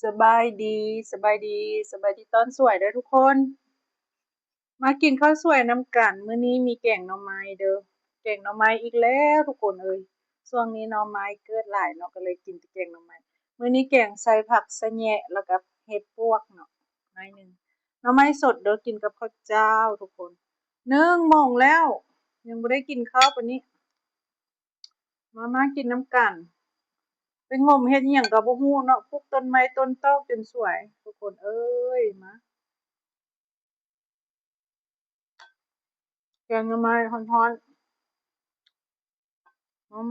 ສະບາຍດີ ສະບາຍດີ ສະບາຍດີຕອນສວຍເດີທຸກຄົນ. ມາກິນເຂົ້າສວຍນຳກັນ. ມື້ນີ້ມີແກງໜໍ່ໄມ້ເດີ ແກງໜໍ່ໄມ້ອີກແລ້ວທຸກຄົນເອີຍ. ຊ່ວງນີ້ໜໍ່ໄມ້ເກີດຫຼາຍເນາະ ກໍເລີຍກິນແຕ່ແກງໜໍ່ໄມ້. ມື້ນີ້ແກງໃສ່ຜັກສະແຍະ ແລ້ວກໍເຫັດປວກເນາະ ໜ້ອຍໜຶ່ງ. ໜໍ່ໄມ້ສົດເດີ ກິນກັບເຂົ້າເຈົ້າທຸກຄົນ. ໜຶ່ງໂມງແລ້ວ ຍັງບໍ່ໄດ້ກິນເຂົ້າປານນີ້. ມາ ມາກິນນຳກັນ. ໄປງົມເຮັດອີ່ຫຍັງກໍບໍ່ຮູ້ເນາະ ປູກຕົ້ນໄມ້ຕົ້ນຕອກຈົນສວຍ ທຸກຄົນເອີຍ. ມາ ແກງໜໍ່ໄມ້ຮ້ອນໆ. ອືມ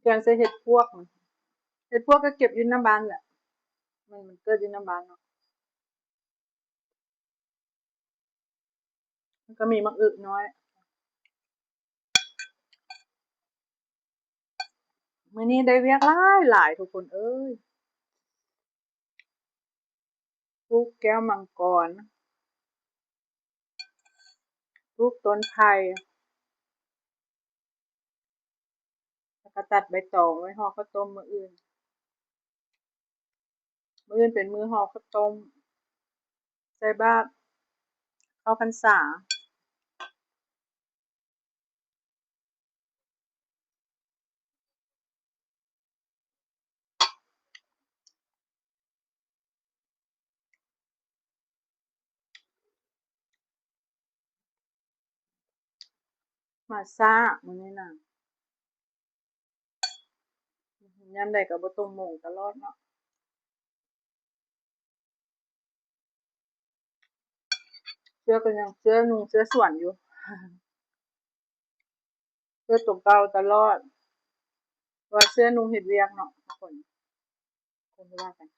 ແກງໃສ່ເຫັດປວກ. ເຫັດປວກກໍເກັບຢູ່ໜ້າບ້ານແຫຼະ ມັນ ມັນເກີດຢູ່ໜ້າບ້ານເນາະ. ແລ້ວກໍມີໝາກອຶກນ້ອຍ. ມື້ນີ້ໄດ້ວຽກຫຼາຍໆ ທຸກຄົນເອີຍ. ປູກແກ້ວມັງກອນ ປູກຕົ້ນໄຜ່ ແລ້ວກໍຕັດໃບຕອງໄວ້ຫໍ່ເຂົ້າຕົ້ມມື້ອື່ນ. ມື້ອື່ນເປັນມື້ຫໍ່ເຂົ້າຕົ້ມ ໃສ່ບາດເຂົ້າພັນສາ. ມາຊ້າມື້ນີ້ນະ ຍາມໃດກໍບໍ່ຕົງໂມງຕະຫຼອດເນາະ. ເສື້ອກໍຍັງເສື້ອນຸ່ງເສື້ອສວນຢູ່ ເສື້ອຕົວເກົ່າຕະຫຼອດ ເພາະວ່າເສື້ອນຸ່ງເຮັດວຽກເນາະ ຄົນ ຄົນວ່າກັນ.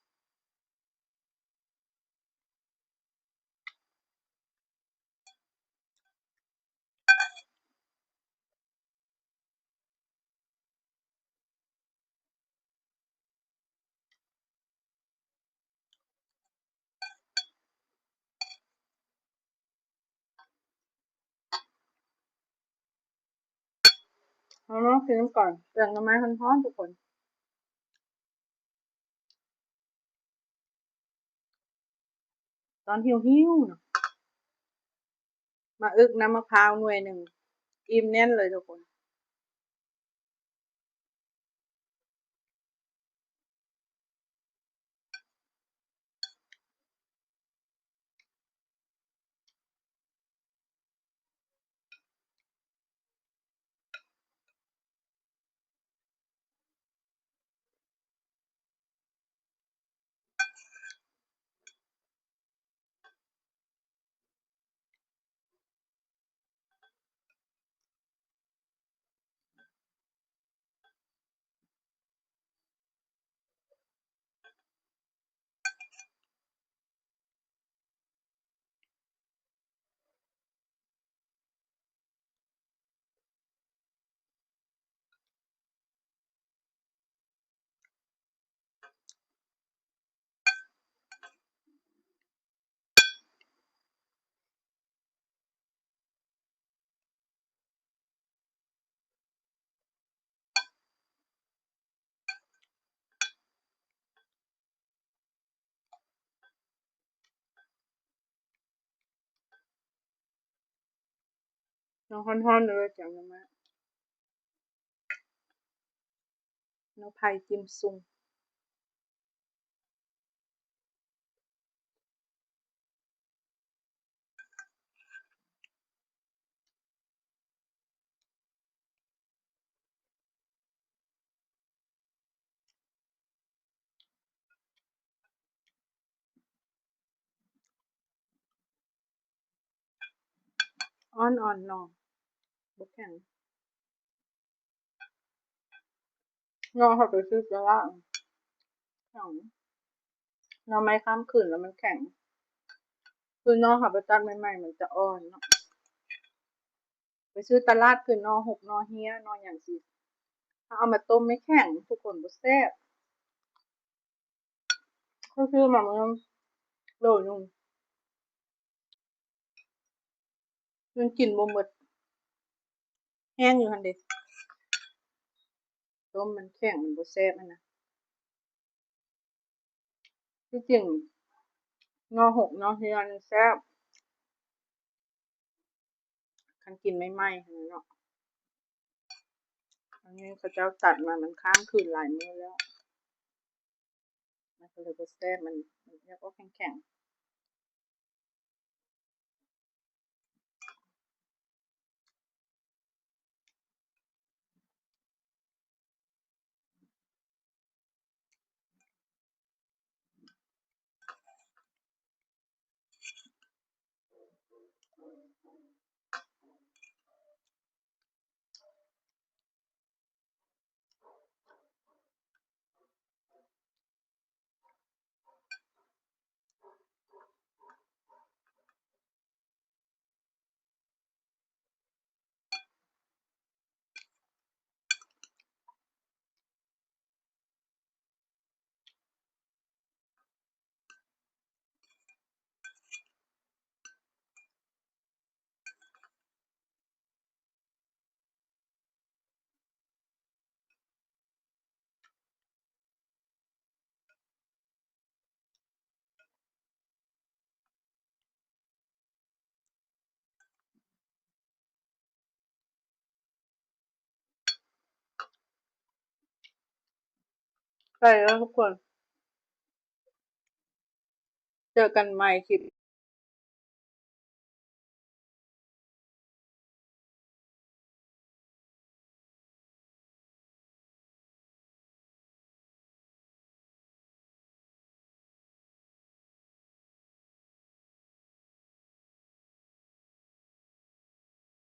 ເຮົາມາກິນນຳກັນ ແກງໜໍ່ໄມ້ຮ້ອນໆ ທຸກຄົນ. ຕອນຫິວໆ ເນາະ ໝາກອຶກນ້ຳມະພ້າວໜ່ວຍໜຶ່ງ ອີ່ມແໜ້ນເລີຍທຸກຄົນ. ເອົາຮ້ອນໆ ເລີຍ ແກງໜໍ່ໄມ້ ໜໍ່ໄຜ່ຈິ້ມຊຸ່ມ. ອ່ອນໆ ໜໍ່ ບໍ່ແຂງ. ໜໍ່ເຮົາໄປຊື້ຕະຫຼາດ ແຂງ ໜໍ່ໄມ້ຂ້າມຄືນແລ້ວມັນແຂງ ຄືໜໍ່ເຮົາໄປຕັດໃໝ່ໆ ມັນຈະອ່ອນເນາະ. ໄປຊື້ຕະຫຼາດຄືໜໍ່ຫົກ ໜໍ່ເຮ້ຍ ໜໍ່ຫຍັງຊີ້ ເຮົາເອົາມາຕົ້ມໃຫ້ແຂງ ທຸກຄົນ ບໍ່ແຊບ. ເຂົາຊື້ມາມື້ໜຶ່ງໂລໜຶ່ງ ຍັງກິນບໍ່ໝົດ. ແຫ້ງຢູ່ຫັ້ນເດ ຕົ້ມມັນແຂງ ມັນບໍ່ແຊບຫັ້ນນະ. ທີ່ຈິງໜໍ່ຫົກໜໍ່ເຮືອງແຊບ ຄັນກິນໃໝ່ໆຫັ້ນເນາະ. ອັນນີ້ເຂົາເຈົ້າຕັດມາ ມັນຄ້າງຄືນຫຼາຍມື້ແລ້ວ ມັນກໍເລີຍບໍ່ແຊບ ມັນ ມັນຢາກອອກແຂງໆ. ໄປແລ້ວທຸກຄົນ ເຈີກັນໃໝ່ຄລິບ